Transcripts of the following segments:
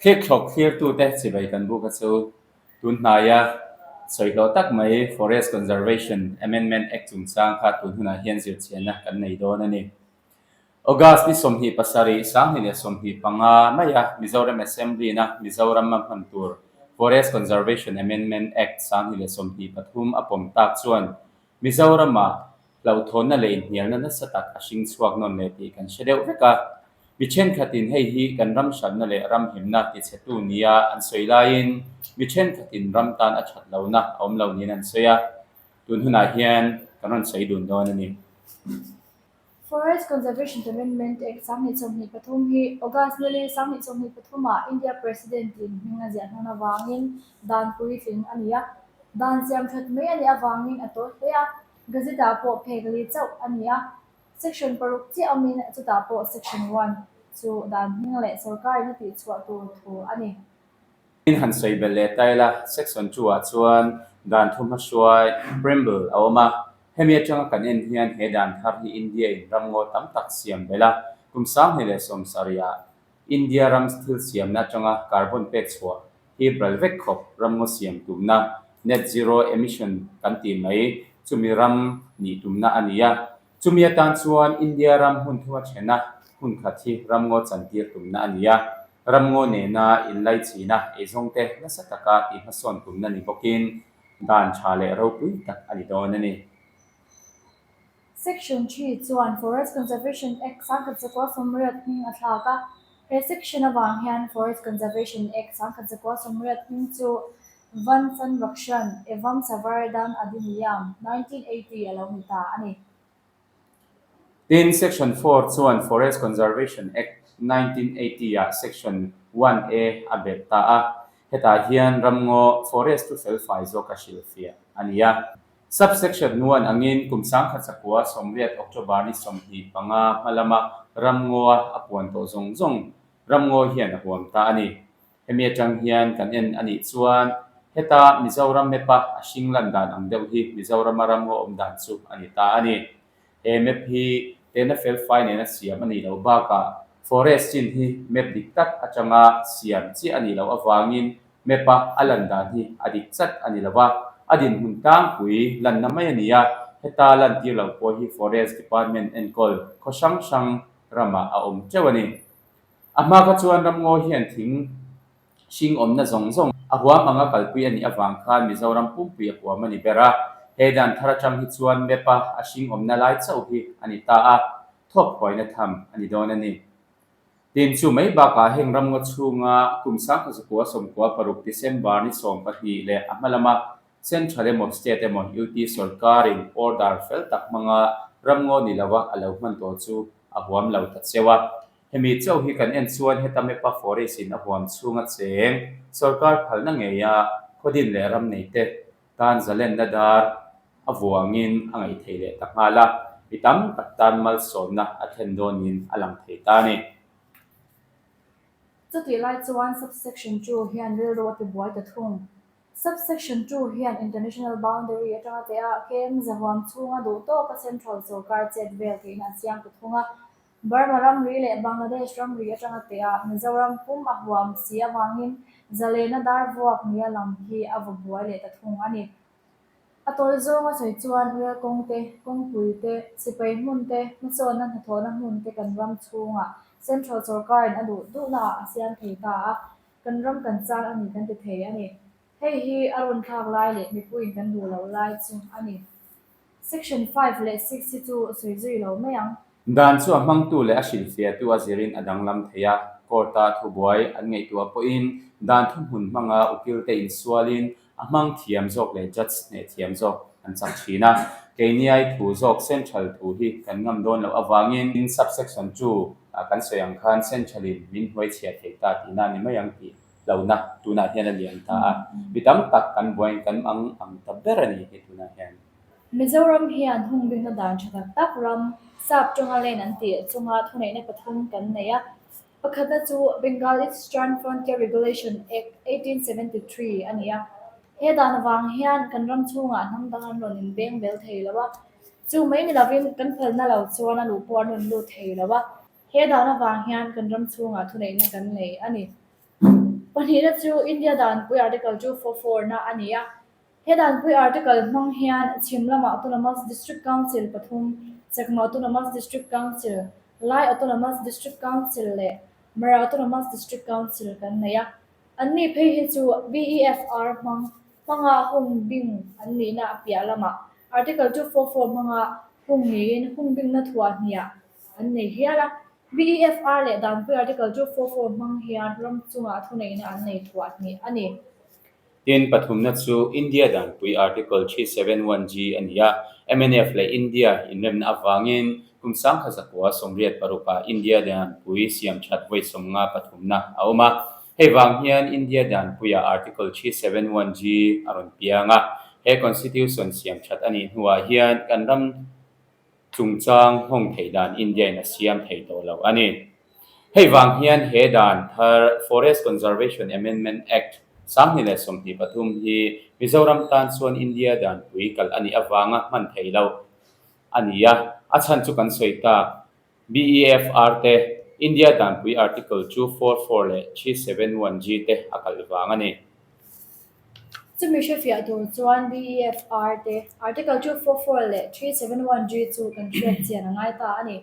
Thlikthlawk thlirtute chibai kan buk a chu tun hnaia sawi hlawh tak mai Forest Conservation Amendment Act chungchang kha tun hunah hian zirchhiahna kan nei dawn a ni. August ni 27, 2025 maia Mizoram Assembly-na Mizorama hman tur Forest Conservation Amendment Act 2023 a pawm tak chuan Mizorama hlauhthawnna leh inhnialna nasa tak a hring chhuak nawn leh tih kan hre deuh vek a. Mi thenkhatin hei hi kan ram hranna leh ram himna tichhetu nia an sawi laiin mi thenkhatin ram tan a that lohna a awm lo niin an sawi a. Tun hunah hian kan rawn sawi dun dawn a ni. Forest Conservation Amendment Act 2023 hi August ni li 2023 ah India President in hming a ziah hnawn avangin dan puitling a ni a. Dan siam that mai a nih avangin a tawi hle a, Gazette ah pawh phek li chauh a ni a. Section paruk chiah awmin chutah pawh Section one chu dan hming leh sorkarin a tihchhuah tur thu a ni. In han sawi belh leh ta ila, Section two ah chuan dan thu hmahruai, preamble, a awm a. Hemi atanga kan en hian he dan thar hi India in ramngaw tam tak siam belh a, kum 2070 ah India ram thil siamna atanga carbon pek chhuah hi bral vek khawp ramngaw siam tumna, net zero emission kan tih mai, chumi ram nih tumna a ni a. Chumi atan chuan India ram hun thuma thena hun khat hi ramngaw chantir tumna a ni a, ramngaw nena inlaichina eizawngte nasa taka tihhmasawn tumna ni bawkin dan tha leh ropui tak a ni dawn a ni. Section 3 chuan Forest Conservation Act 1980 hming a thlak a, he section avang hian Forest Conservation Act 1980 hming chu Van Sanrakshan Evam Savardhan Adhiniyam, 1980 a lo ni ta a ni. Tin, Section 4 chuan Forest Conservation Act, 1980 ah Section 1A a bet ta a, hetah hian ramngaw forest chu felfai zawk a hrilhfiah a ni a. Sub-section 1 angin kum 1980 October ni 25 hma lama ramngawa a puan tawh zawng zawng ramngaw hian a huam ta a ni. Hemi atang hian kan en a nih chuan heta Mizoram map a a hring lan dan ang deuh hi Mizorama ramngaw awm dan chu a ni ta a ni. He map hi tehna felfai nena siam a nih loh bakah forest chin hi map dik tak atanga siam chiah a nih loh avangin map a a lan dan hi a dik chat a ni lo va, a dinhmun tlangpui lanna mai a ni a, heta lantir loh pawh hi Forest Department enkawl khaw hrang hrang ramah a awm teuh a ni. A hma kha chuan ramngaw hian thing hring awmna zawng zawng a huam anga kalpui a nih avang khan Mizoram pumpui a huam a ni ber a. He dan thar atang hi chuan map a a hring awmna lai chauh hi a ni ta a, thawk huaina tham a ni dawn a ni. Tin, chu mai bakah heng ramngaw chhunga kum 1996 December ni 12 leh a hma lama Central emaw State emaw UT sorkarin order fel tak hmanga ramngaw ni lova a lo hman tawh chu a huam lo ta cheu a. Hemi chauh hi kan en chuan heta Mepa Forest in a huam chhunga cheng sorkar phalna ngeia khawdin leh ram neite tan zalenna dar a vuangin a ngaih theih leh ta nghal a, mi tam tak tan malsawmna a thlen dawnin a lang thei ta a ni. Chutih lai chuan Subsection 2 hian rilru a tibuai ta thung. Subsection 2 hian International Boundary atanga teh a KM zahuam chhunga duh tawka Central sorkar chet vel theihna a siam ta thung a. Burma ramri leh Bangladesh ramri atanga teh a Mizoram pum a huam si avangin zalena dar vuak nia lam hi a vaw buai leh ta thung a ni. A tawi zawnga sawi chuan rel kawng te, kawngpui te, sipai hmun te, hmasawnna hnathawhna hmun te kan ram chhungah Central sorkarin a duh duhnaah a siam thei ta a, kan ram kan chang a ni kan ti thei a ni. Hei hi a rawn thlak lai leh mipuiin kan duh loh lai chu a ni. Section 5 leh 6 hi chu sawi zui lo mai ang. Dan chu a hmangtu leh a hrilhfiahtu a zirin a danglam thei a, court-a thubuai an ngaihtuah pawhin dan thuhmun hmanga ukilte insualin a hmang thiam zawk leh judge hneh thiam zawk an chak thin a. Keiniai thu zawk central thu hi kan ngam dawn loh avangin subsection 2 ah kan sawi ang khan central-in min hnuaichhiah thei ta tihna a ni mai ang tih hlauhna tunah hian a lian ta a, mi tam tak kan buaiin kan ang ang ta ber a ni hi tunah hian. Mizoram hian hungbingna dan tha tak tak ram, sap tawnga len an tih chunga thuneihna pathum kan nei a. Pakhatna chu Bengal Eastern Frontier Regulation Act, 1873 a ni a. He dan avang hian kan ram chhungah hnam dang an rawn inbeng bel thei lo a. Chu mai ni lovin kan phalna lo chuan a luh pawh an rawn lut thei lo a. He dan avang hian kan ram chhungah thuneihna kan nei a ni. Pahnihna chu India Danpui Article 244 na a ni a. He Danpui Article hmang hian chhim lamah Autonomous District Council pathum, Chakma Autonomous District Council, Lai Autonomous District Council leh Mara Autonomous District Council kan nei a. Anni phei hi chu BEFR hmang hmanga hung bing an nihna a piah lamah Article 244 hmanga hung niin hung bingna thuah hniah an nei hial a. BEFR leh Danpui Article 244 hmang hian ram chungah thuneihna an nei thuah hnih a ni. Tin, pathumna chu India Danpui Article 371G a ni a, mnf leh India inremna avangin kum sangkha zakua 86 ah India Danpui siam that vawi 50 pathumna a awm a. Hei vang hian India Danpuiah Article 371G a rawn piang a, he Constitution siam that a nih hnuah hian kan ram chungchang nghawng theih dan India-in a siam thei tawh lo a ni. Hei vang hian he dan thar Forest Conservation Amendment Act 2023 hi Mizoram tan chuan India danpui kal a nih avanga hman theih loh a ni a, a chhan chu kan sawi tak BEFR te, India danpui Article 244 leh 371G te a kalh vang a ni. Chumi hrefiah tur chuan BEFR te Article 244 leh 371G chu kan hriat chian a ngai ta a ni.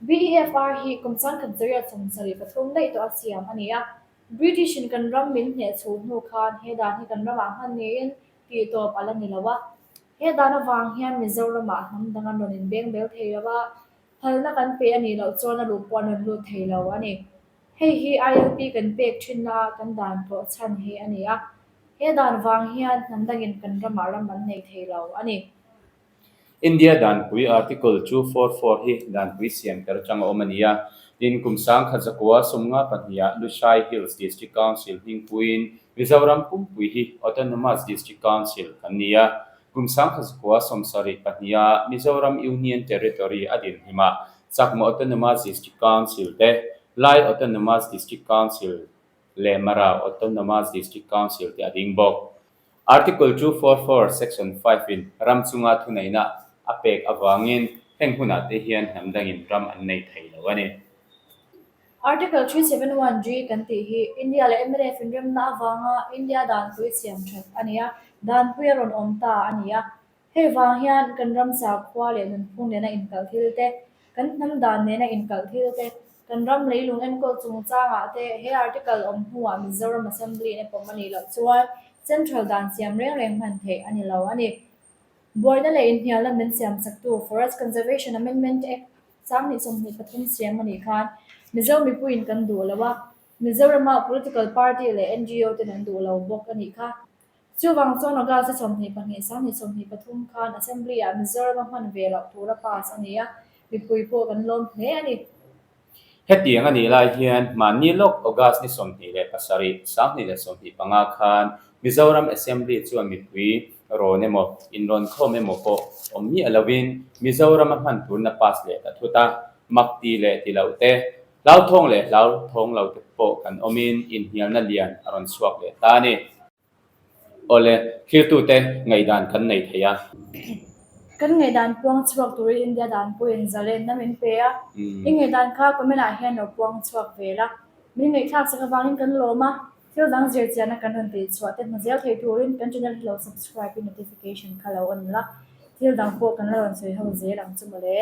BEFR hi kum changkhat zariat 73 daih tawh a siam a ni a. British in kan ram min hneh chhuh hnu khan he dan hi kan ramah hman niin tih tawp a la ni lo a. He dan avang hian Mizoramah hnam dang an rawn inbeng bel thei lo a, phalna kan pe a nih loh chuan a luh pawh an rawn lut thei lo a ni. Hei hi ILP kan pek thinna kan dan tawh chhan hi a ni a, he dan vang hian hnam dangin kan ramah ram an nei thei lo a ni. India Danpui Article 244 hi Danpui siam tel atanga awm a ni a, tin kum 1152 ah Lushai Hills District Council hmingpuiin Mizoram pumpui hi Autonomous District Council kan ni a, kum 1972 ah Mizoram Union Territory a din hlimah Chakma Autonomous District Council te, Lai Autonomous District Council leh Mara Autonomous District Council te a ding bawk. Article 244 Section 5 in ram chunga thuneihna a pek avangin heng hunah te hian hnam dangin ram an nei thei lo a ni. Article 371G kan tih hi India leh mnf inremna avanga India danpui siam that a ni a, danpui a rawn awm ta a ni a. Hei vang hian kan ram sakhua leh nunphung nena inkalh thil te, kan hnam dan nena inkalh thil te, kan ram leilung enkawl chungchangah te he article awm hnuah Mizoram Assembly in a pawm a nih loh chuan Central dan siam reng reng hman theih a ni lo a ni. Buaina leh inhnialna min siam chaktu Forest Conservation Amendment Act 2023 siam a nih khan Mizo mipuiin kan duh lo a, Mizorama political party leh NGO ten an duh lo bawk a nih kha. Chuvang chuan August a 22, 2023 khan Assembly-ah Mizoram a hman ve loh tura pass a ni a, mipui pawh kan lawm hle a ni. Hetiang a nih lai hian mahni lawk August ni 27, 2025 khan Mizoram Assembly chuan mipui rawn emaw, inrawn khawm emaw pawh awm miah lovin Mizoram a hman turna pass leh ta thut a, mak ti leh ti loh te, hlauthawng leh hlauthawng lo te pawh kan awmin inhnialna lian a rawn chhuak leh ta a ni. Awle, thlirtute ngaihdan kan nei thei a. Kan ngaihdan puang chhuak turin India dan pawhin zalenna min pe a. I ngaihdan kha comment ah hian lo puang chhuak ve la. Min ngaihthlak sak avangin kan lawm a, thil dang zir chiahna kan rawn tih chhuah te hmu zel thei turin kan channel hi lo subscribe in notification kha lo on la. Thil dang pawh kan la rawn sawi ho zel ang chu mawle.